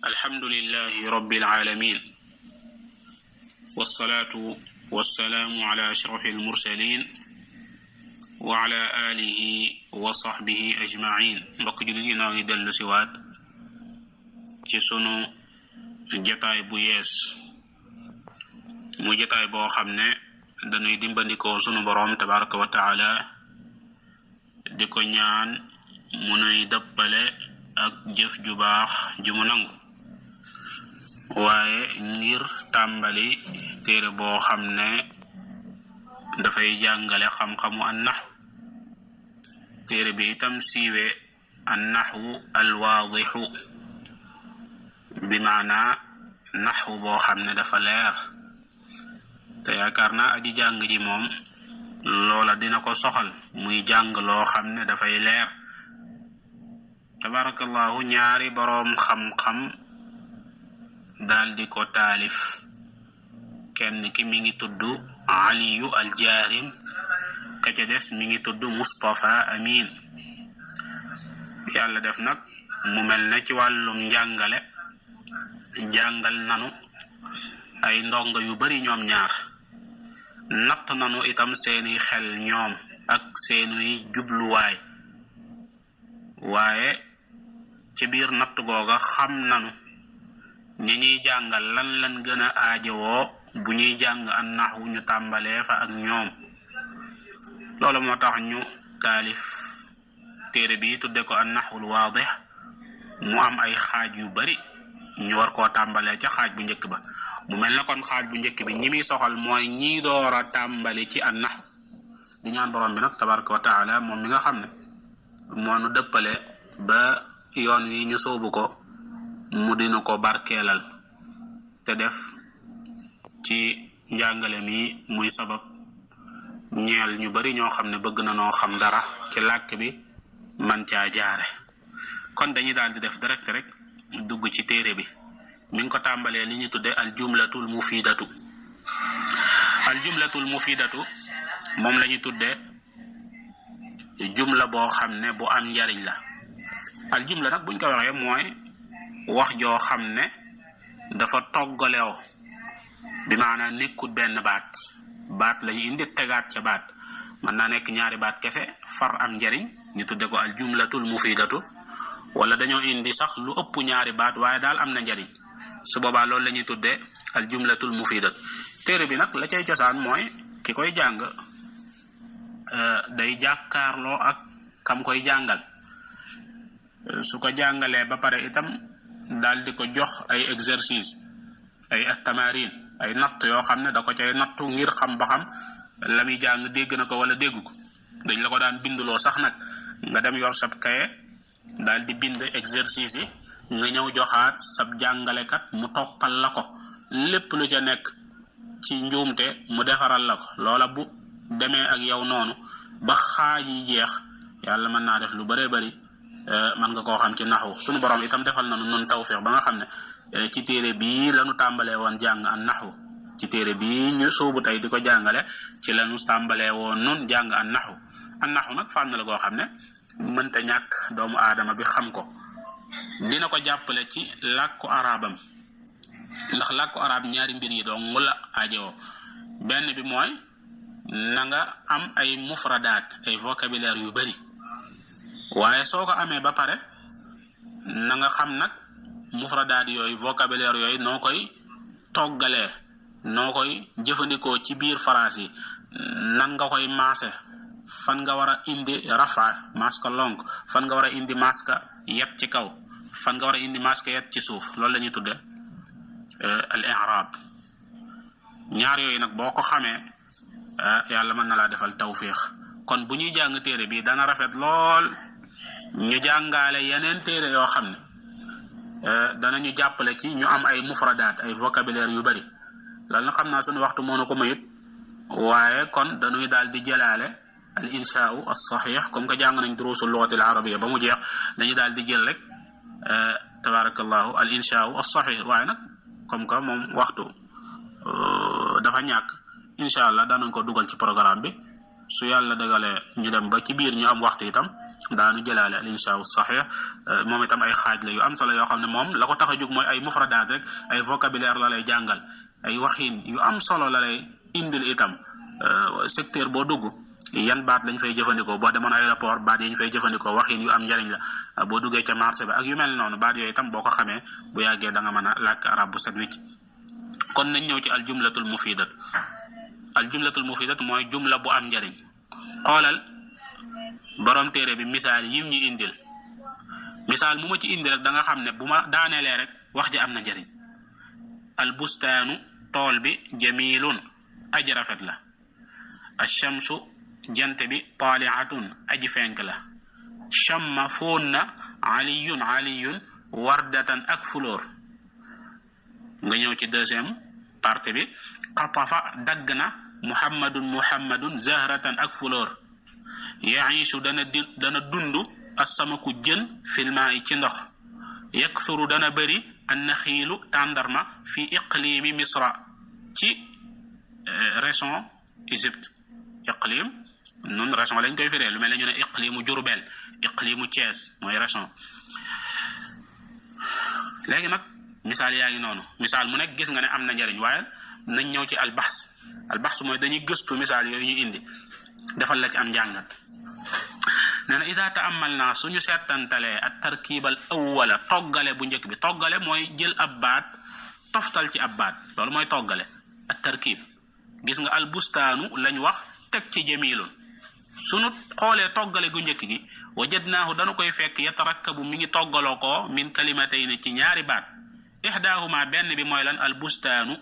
الحمد لله رب العالمين والصلاة والسلام على أشرف المرسلين وعلى آله وصحبه أجمعين mbokk jullit yi noo ngi dellu si waat ci sunu jotaay bu yees mu jotaay boo xam ne dañuy dimbandikoo sunu boroom tabaraka wa taala di ko ñaan mu nuy dëppale ak jëf ju baax ju mu nangu waaye ngir tàmbali téere boo xam ne dafay jàngale xam-xamu an-nahw téere bi itam siiwe an-nahwu al-waadixu bi maana nahwu boo xam ne dafa leer te yaakaar naa aji jàng ji moom loola dina ko soxal muy jàng loo xam ne dafay leer tabarakallahu ñaari boroom xam-xam daal di ko taalif kenn ki mi ngi tudd Aliyu al-Jaarim ka ca des mi ngi tudd Mustafa Amin yàlla def nag mu mel ne ci wàllum njàngale jàngal nanu ay ndongo yu bari ñoom ñaar natt nanu itam seeni xel ñoom ak seeni jubluwaay waaye ci biir natt googa xam nanu ñi ñuy jàngal lan gën a aajowoo bu ñuy jàng an-nahwu ñu tàmbalee fa ak ñoom loolu moo tax ñu taalif téere bi tudde ko an-nahwul waadih mu am ay xaaj yu bari ñu war koo tàmbalee ca xaaj bu njëkk ba mu mel na kon xaaj bu njëkk bi ñi muy soxal mooy ñi door a tàmbali ci an-nahw di ñaan borom bi nag tabaraka wa taala moom mi nga xam ne moo nu dëppale ba yoon wi ñu soobu ko mu dina ko barkeelal te def ci njàngale mi muy sabab ñeel ñu bari ñoo xam ne bëgg na noo xam dara ci làkk bi man caa jaare kon dañuy daal di def direct rek dugg ci téere bi mi ngi ko tàmbalee li ñu tudde al jumlatul mufidatu moom la ñu tudde jumla boo xam ne bu am njariñ la al jumla nag buñ ko waxee mooy wax joo xam ne dafa toggalew bi maanaam nekkut benn baat lañu indi tegaat ca baat mën naa nekk ñaari baat kese far am njariñ ñu tudde ko al jumlatul mufidatu wala dañoo indi sax lu ëpp ñaari baat waaye daal am na njariñ su boobaa loolu la ñuy tudde al jumlatul mufidatu téere bi nag la cay cosaan mooy ki koy jàng day jàkkaarloo ak kam koy jàngal su ko jàngalee ba pare itam daal di ko jox ay exercice ay tamarin ay natt yoo xam ne da ko cay nattu ngir xam ba xam la muy jàng dégg na ko wala déggu ko dañ la ko daan binduloo sax nag nga dem yor sab kaye daal di bind exercice yi nga ñëw joxaat sab jàngalekat mu toppal la ko lépp lu ca nekk ci njuumte mu defaral la ko loola bu demee ak yow noonu ba xaaj yi jeex yàlla mën naa def lu bëree bëri man nga koo xam ci naxwu suñu borom itam defal nañu nun tawfiq ba nga xam ne ci téere bii lañu tàmbalee woon jàng an naxwu ci téere bii ñu soobu tey di ko jàngale ci lañu tàmbalee woon nun jàng an naxwu nag fànn la goo xam ne mënta ñàkk doomu aadama bi xam ko dina ko jàppale ci làkku arabam ndax làkku arab ñaari mbir yi dong la aajowoo benn bi mooy na nga am ay mufradaat ay vocabulaire yu bari waaye soo ko amee ba pare na nga xam nag mufradaat yooyu vocabulaire yooyu noo koy toggalee noo koy jëfandikoo ci biir phrase yi nan nga koy maase fan nga war a indi rafa maska lonk fan nga war a indi maska yet ci kaw fan nga war a indi maska yet ci suuf loolu la ñuy tudde al i'rab ñaar yooyu nag boo ko xamee yàlla mën na laa defal tawfiq kon bu ñuy jàng téere bi dana rafet lool ñu jàngaale yeneen téere yoo xam ne danañu jàppale ci ñu am ay mufradaat ay vocabulaire yu bari loolu na xam naa suñu waxtu moo na ko mayut waaye kon dañuy daal di jëlaale al inshaa'u as-sahih comme que jàng nañ durusul lughati al arabiyya ba mu jeex dañuy daal di jël rek tabarakallahu al inshaa'u as-sahih waaye nag comme que moom waxtu dafa ñàkk incha allah danañ ko dugal ci programme bi su yàlla dagalee ñu dem ba ci biir ñu am waxtu itam daanu jëlaale al inshaa sahih moom itam ay xaaj la yu am solo yoo xam ne moom la ko tax a jóg mooy ay mufradaat rek ay vocabulaire la lay jàngal ay waxiin yu am solo la lay indil itam secteur boo dugg yan baat lañ fay jëfandikoo boo demoon aéroport baat yi ñu fay jëfandikoo waxiin yu am njariñ la boo duggee ca marché bi ak yu mel noonu baat yooyu itam boo ko xamee bu yàggee da nga mën a làkk arab bu set wicc kon nañ ñëw ci al jumlatul mufidat mooy jumla bu am njariñ xoolal borom téere bi misaal yim ñu indil misaal mu ma ci indi rek da nga xam ne bu ma daaneelee rek wax ji am na njariñ al bustaanu tool bi jamilun aji rafet la ashamsu jant bi taaliatun aji fenk la shamma foon na aliyun wardatan ak fulóor nga ñëw ci deuxième partie bi qatafa dagg na muhammadun zahratan ak fulóor yaishu dana dundu assamaku jën filma yi ci ndox yaksuru dana bëri annaxiilu tàndarma fi iqlimi misra ci région Égypte iqlim nun région lañ koy firee lu mel ne ñu ne iqlimu Jurbel iqlimu Thiès mooy région léegi nag misaal yaa ngi noonu misaal mu nekk gis nga ne am na njariñ waaye nañ ñëw ci albaxs mooy dañuy gëstu misaal yooyu ñu indi defal la ci am njàngat nee na ida taamal naa suñu seetantalee at tarkibal awwala toggale bu njëkk bi toggale mooy jël ab baat toftal ci ab baat loolu mooy toggale at tarkib gis nga albustaanu lañ wax teg ci jamilun suñu xoolee toggale gu njëkk gi wajadnaahu danu koy fekk yatarakkabu mi ngi toggaloo ko min kalimatayni ci ñaari baat ihdaahuma benn bi mooy lan albustaanu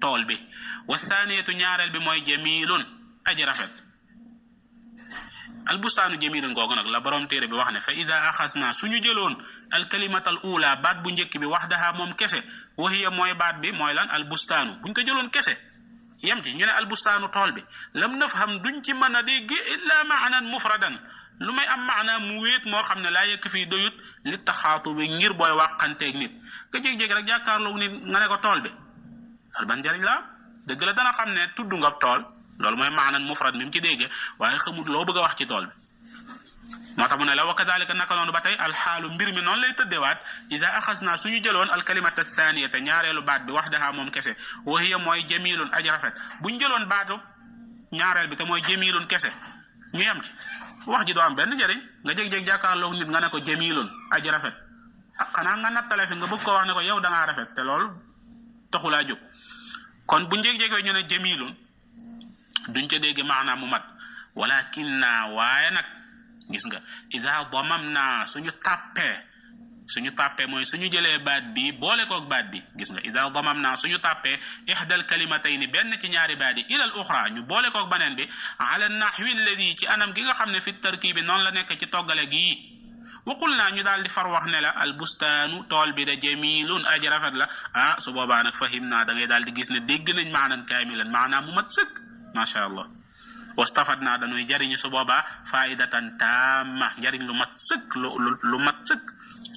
tool bi wa thaniyatu ñaareel bi mooy jamilun aji rafet albustaanu jamilun googu nag la borom téere bi wax ne fa ida axasna suñu jëloon alkalimatal ula baat bu njëkk bi waxdaha moom kese wa hiya mooy baat bi mooy lan albustaanu buñ ko jëloon kese yem ci ñu ne albustaanu tool bi lam nafham duñ ci mën a dégg illa maanan mufradan lu may am maana mu wéet moo xam ne laa yëkk fii doyut li taxaatu bi ngir booy wàqanteeg nit nga jég-jég rek jàkkaarloo nit nga ne ko tool bi loolu ban njariñ la dëgg la dana xam ne tudd nga tool loolu mooy maanan mufrad mi mu ci déggee waaye xamut loo bëgg a wax ci tool bi moo tax mu ne la wa kadalika naka noonu ba tey alxaalu mbir mi noonu lay tëddewaat ida axasna suñu jëloon alkalimata thaniyata ñaareelu baat bi waxdaha moom kese wa hiya mooy jamilun aji rafet buñ jëloon baatu ñaareel bi te mooy jamilun kese ñu yem ci wax ji doo am benn njëriñ nga jég-jég jàkkaarloo nit nga ne ko jamilun aji rafet xanaa nga nattale fi nga bëgg ko wax ne ko yow da ngaa rafet te loolu taxulaa jóg kon bu njég-jégee ñu ne jamilun duñ ca dégg maanaam mu mat walakin naa waaye nag gis nga ida damam naa suñu tàppee mooy suñu jëlee baat bi boole koog baat bi gis nga ida damam naa suñu tàppee ihdal kalimatayni benn ci ñaari baat yi ilal uxra ñu boole koog baneen bi ala nahwi alladi ci anam gi nga xam ne fi tarkibi noonu la nekk ci toggale gii waqul naa ñu daal di far wax ne la albustaanu tool bi de jamilun aji rafet la su boobaa nag fahim naa da ngay daal di gis ne dégg nañ maanan kaamilan maanaam mu mat sëkk macha allah wastafad naa dañuy jariñu su boobaa faidatan taama njariñ lu mat sëkk lu mat sëkk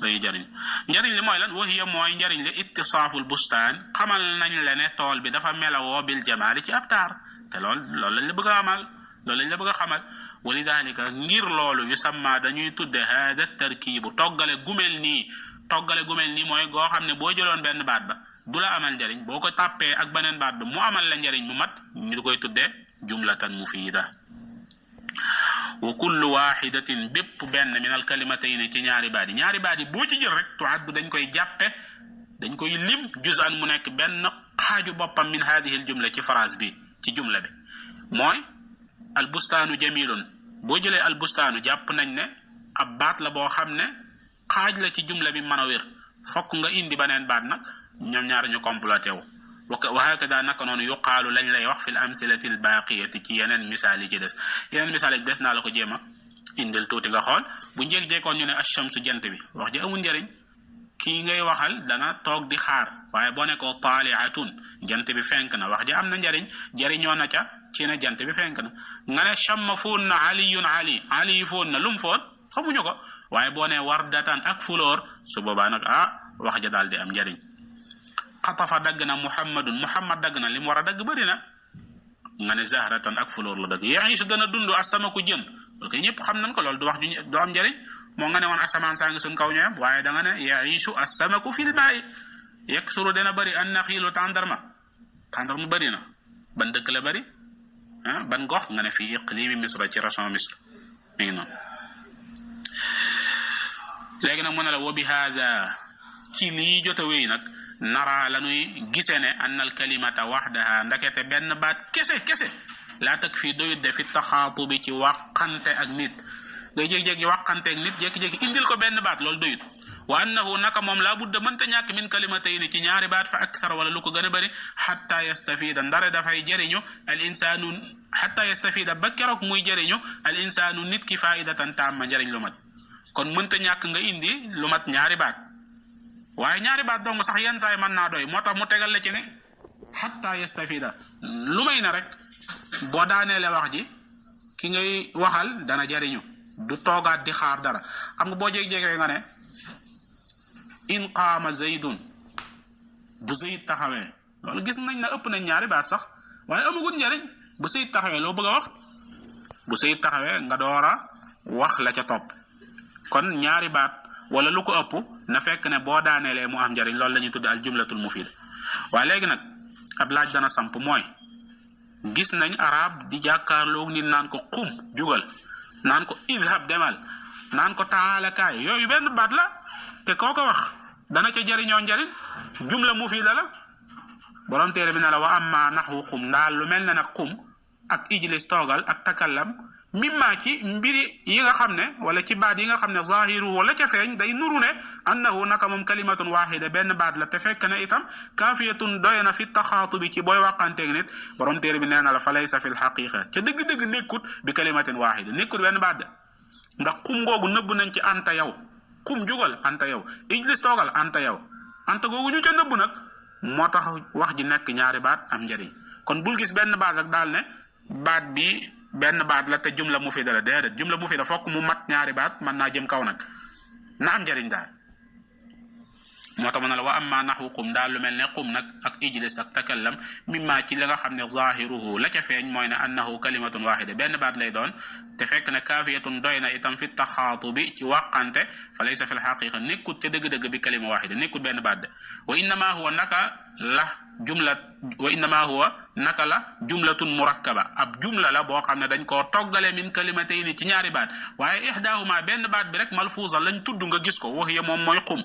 lañuy jariñ njariñ li mooy lan wahiya mooy njariñ li ittisaaful bustaan xamal nañ la ne tool bi dafa melawoo bil jamaali ci ab taar te loolu lañ la bëgg a amal loolu lañ la bëgg a xamal walidalika ngir loolu yusamma dañuy tudde hada tarkibu toggale gumel nii mooy goo xam ne boo jëloon benn baat ba du la amal njariñ boo ko tàppee ak beneen baat ba mu amal la njariñ mu mat ñu koy tuddee jumlatan mufida wa kullu waxidatin bépp benn min al kalimatayni ci ñaari baat yi boo ci jël rek tuaddu dañ koy jàppe dañ koy lim juz'an mu nekk benn xaaju boppam min hadihi al jumla ci phrase bi ci jumla bi mooy al bustaanu jamilun boo jëlee al bustaanu jàpp nañ ne ab baat la boo xam ne xaaj la ci jumla bi mën a wér fokk nga indi beneen baat nag ñoom ñaar ñu complété wu wa hakada naka noonu yuqaalu lañ lay wax fil amsilati al baqiyati ci yeneen misaal yi ci des naa la ko jéem a indil tuuti nga xool bu njëkk-jekkoon ñu ne ash-shamsu jant bi wax ji amul njëriñ kii ngay waxal dana toog di xaar waaye boo ne ko taaliatun jant bi fenk na wax ji am na njëriñ jëriñoo na ca ci ne jant bi fenk na nga ne shamma foon na ali yi foon na lu mu foon xamuñu ko waaye boo ne wardatan ak fulóor su boobaa nag wax ja daal di am njëriñ xatafa dagg na muhammad dagg na li mu war a dagg bëri na nga ne zahratan ak fulóor la dagg yaishu dana dund asamaku jën ok ñëpp xam nañ ko loolu du wax du am njëriñ moo nga ne woon asamaan saa ngi suñ kaw ñooyam waaye da nga ne yaishu as-samaku fil maa'i yaksuru dana bëri an naxiilu tàndarma bëri na ban dëkk la bëri ban gox nga ne fii iqlimi misra ci région misra mi ngi noonu léegi nag mu ne la wa bi haada ci lii jot a wéy nag nara la nuy gisee ne anna al kalimata waxdaha ndakete benn baat kese laa tak fii doyut de fi taxaatubi ci wàqante ak nit ngay jékki-jékki wàqante ak nit jékki-jékki indil ko benn baat loolu doyut wa annahu naka moom laa budda mënta ñàkk min kalimatayni ci ñaari baat fa akthar wala lu ko gën a bëri xatta yastafida ndare dafay jëriñu al insaanu xatta yastafida ba keroog muy jëriñu al insaanu nit ki faidatan tamma njëriñ lu mat kon mënta ñàkk nga indi lu mat ñaari baat waaye ñaari baat dong sax yenn saay mën naa doy moo tax mu tegal la ci ne xatta yastafida lu may na rek boo daaneele wax ji ki ngay waxal dana jëriñu du toogaat di xaar dara xam nga boo jéeg-jéegee nga ne in qaama zaydun bu zayd taxawee loolu gis nañ na ëpp nañ ñaari baat sax waaye amagul njëriñ bu zayd taxawee loo bëgg a wax bu zayd taxawee nga door a wax la ca topp kon ñaari baat wala lu ko ëpp na fekk ne boo daaneelee mu am njëriñ loolu la ñuy tudd al jumlatul mufid waaye léegi nag ab laaj dana samp mooy gis nañ arab di jàkkaarloo nit naan ko qum jugal naan ko idhab demal naan ko taala kaay yooyu benn baat la te koo ko wax dana ca jëriñoo njëriñ jumla mufida la borom téere bi ne la wa amma naxwu qum ndaal lu mel ne nag qum ak ijlis toogal ak takallam mimma ci mbiri yi nga xam ne wala ci baat yi nga xam ne zahiru wala ca feeñ day nuru ne annahu naka moom kalimatun waxida benn baat la te fekk ne itam kaafiyatun doy na fi taxaatubi ci booy waxanteeg nit borom téere bi nee na la fa laysa fi lxaqiqa ca dëgg-dëgg nekkut bi kalimatin waxida nekkut benn baat de ndax qum googu nëbb nañ ci anta yow qum jugal anta yow ijlis toogal anta yow anta googu ñu ca nëbb nag moo tax wax ji nekk ñaari baat am njëriñ kon bul gis benn baat rek daal ne baat bi benn baat la te jumla mufida la déedéet jumla mufida fokk mu mat ñaari baat mën naa jëm kaw nag na am njëriñ daal moo tax mu ne la wa amma naxwu qum daal lu mel ne qum nag ak ijlis ak takallam mimma ci la nga xam ne zahiruhu la ca feeñ mooy ne annahu kalimatun waxida benn baat lay doon te fekk ne kaafiyatun doy na itam fi taxaatubi ci wàqante fa laysa fi lxaqiqa nekkut ca dëgg-dëgg bi kalima waxida nekkut benn baat de wa innama huwa naka la jumlatun murakkaba ab jumla la boo xam ne dañ koo toggale min kalimatayni ci ñaari baat waaye ihdahuma benn baat bi rek malfuusa lañ tudd nga gis ko waxiya moom mooy qum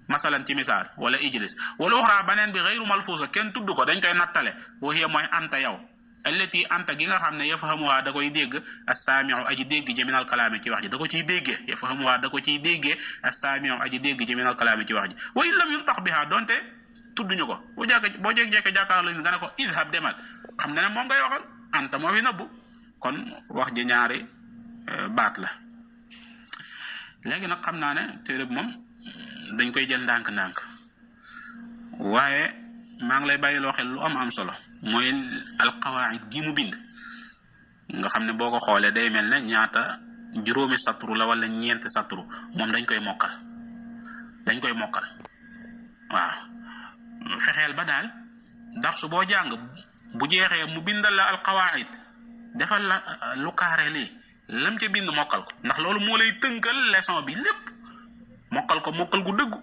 masalan ci misaal wala ijlis wala uxra baneen bi xayru malfuusa kenn tudd ko dañ koy nattale waxiya mooy anta yow allati anta gi nga xam ne yafahamuha da koy dégg assaamiu aji dégg ji minal kalaami ci wax ji da ko ciy déggee yafahamuha da ko ciy déggee assaamiu aji dégg ji minal kalaami ci wax ji wa in lam yuntax biha donte tudduñu ko boo jékki-jékki jàkkaarloo nga ne ko idhab demal xam ne moom ngay waxal anta moo fi nëbbu kon wax ji ñaari baat la léegi nag xam naa ne téere bi moom dañ koy jël ndànk-ndànk waaye maa ngi lay bàyyiloo xel lu am solo mooy alqawaid gi mu bind nga xam ne boo ko xoolee day mel ne ñaata juróomi satru la wala ñeenti satru moom dañ koy mokkal waaw fexeel ba daal darsu boo jàng bu jeexee mu bindal la alqawaid defal la lu kaare lii lam ca bind mokkal ko ndax loolu moo lay tënkal leçon bi lépp mokkal gu dëggu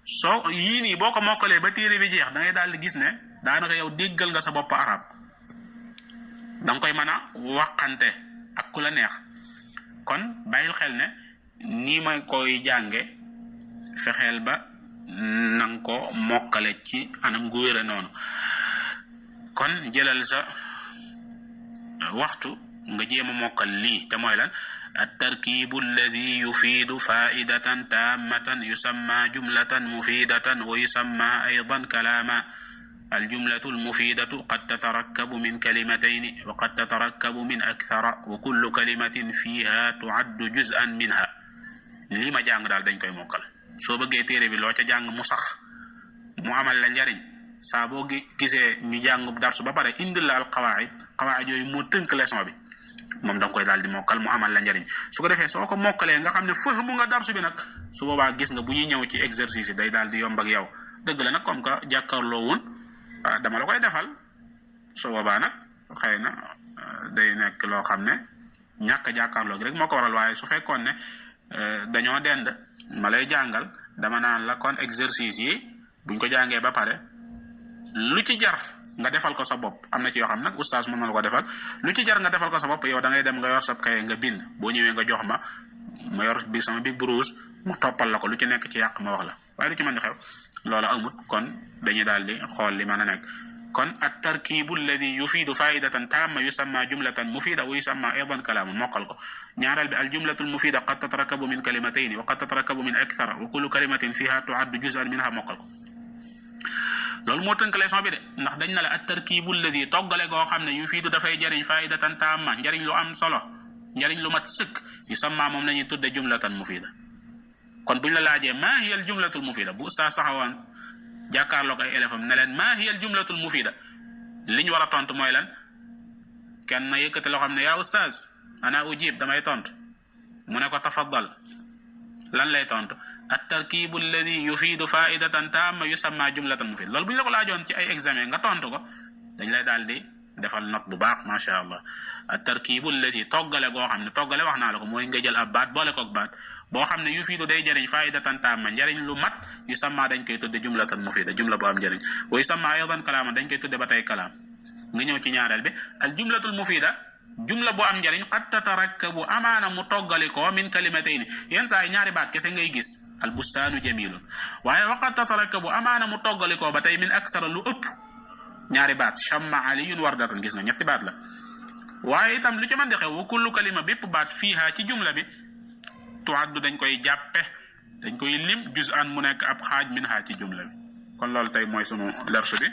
soo yii nii boo ko mokkalee ba téere bi jeex da ngay daal di gis ne daanaka yow déggal nga sa bopp arab da nga koy mën a waxante ak ku la neex kon bàyyil xel ne nii may koy jànge fexeel ba nang ko mokkale ci anam gu wér noonu kon jëlal sa waxtu nga jéem a mokkal lii te mooy lan التركيب الذي يفيد فائدة تامة يسمى جملة مفيدة ويسمى أيضا كلاما الجملة المفيدة قد تتركب من كلمتين وقد تتركب من أكثر وكل كلمة فيها تعد جزءا منها lii ma jàng daal dañ koy mokkal soo bëggee téere bi loo ca jàng mu sax mu amal la njariñ saa boo gisee ñu jàng darsu ba pare indil la al qawaid yooyu moo tënk leçon bi moom da nga koy daal di mokkal mu amal la njariñ su ko defee soo ko mokkalee nga xam ne fahmu nga darsu bi nag su boobaa gis nga bu ñuy ñëw ci exercice yi day daal di yomb ak yow dëgg la nag comme que jàkkaarloo woon dama la koy defal su boobaa nag xëy na day nekk loo xam ne ñàkk jàkkaarloo gi rek moo ko waral waaye su fekkoon ne dañoo dend ma lay jàngal dama naan la kon exercice yi buñ ko jàngee ba pare lu ci jar nga defal ko sa bopp am na ci yoo xam nag oustaz mën na la ko defal lu ci jar nga defal ko sa bopp yow da ngay dem nga yor sab kaye nga bind boo ñëwee nga jox ma yor bi sama big brousse ma toppal la ko lu ci nekk ci yàq ma wax la waaye lu ci mën di xew loolu amut kon dañuy daal di xool li mën a nekk kon at tarkibu alladi yufidu faidatan tamma yusamma jumlatan mufida wa yusamma aidan kalaaman mokkal ko ñaareel bi al jumlatu al mufida qad tatarakabu min kalimatayn wa qad tatarakabu min akthara wa kullu kalimatin fiha tuaddu juz'an minha mokkal ko loolu moo tënk leçon bi de ndax dañ na la at tarkibu alladi toggale goo xam ne yufidu dafay jariñ faidatan tamma njariñ lu am solo njariñ lu mat sëkk yusamma moom la ñuy tudde jumlatan mufida kon buñ la laajee maa hiya al jumlatul mufida bu ustaas taxawaan jàkkaarloog ay élèves am ne leen maa hiya al jumlatul mufida li ñu war a tontu mooy lan kenn na yëkkati loo xam ne yaa ustaas ana ujib damay tontu mu ne ko tafaddal lan lay tontu at tarkibu alladi yufidu faidatan tamma yusamma jumlatan mufida loolu bu ñu la ko laajoon ci ay examen nga tontu ko dañ lay daal di defal note bu baax macha allah at tarkibu alladi toggale goo xam ne toggale wax naa la ko mooy nga jël ab baat boole koog baat boo xam ne yufiidu day jëriñ faidatan tamma njariñ lu mat yu samma dañ koy tudde jumlatan mufida jumla bu am njariñ way samma aydan kalaaman dañ koy tudde ba tey kalaam nga ñëw ci ñaareel bi al jumlatul mufida jumla bu am njariñ qad tatarakkabu amaana mu toggalikoo min kalimatayni yenn saa yi ñaari baat kese ngay gis al bustaanu jamilun waaye wa qad tatarakkabu amaana mu toggalikoo ba tey min aksara lu ëpp ñaari baat shamma aliyun wardatan gis nga ñetti baat la waaye itam lu ci mën di xew wa kullu kalima bépp baat fiiha ci jumla bi tuaddu dañ koy jàppe dañ koy lim juz'an mu nekk ab xaaj min ha ci jumla bi kon loolu tey mooy sunu darsu bi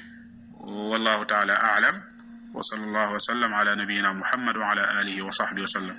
wallahu taala a'lam wa sallallahu wa sallam ala nabiyyina muhammad wa ala alihi wa sahbihi wa sallam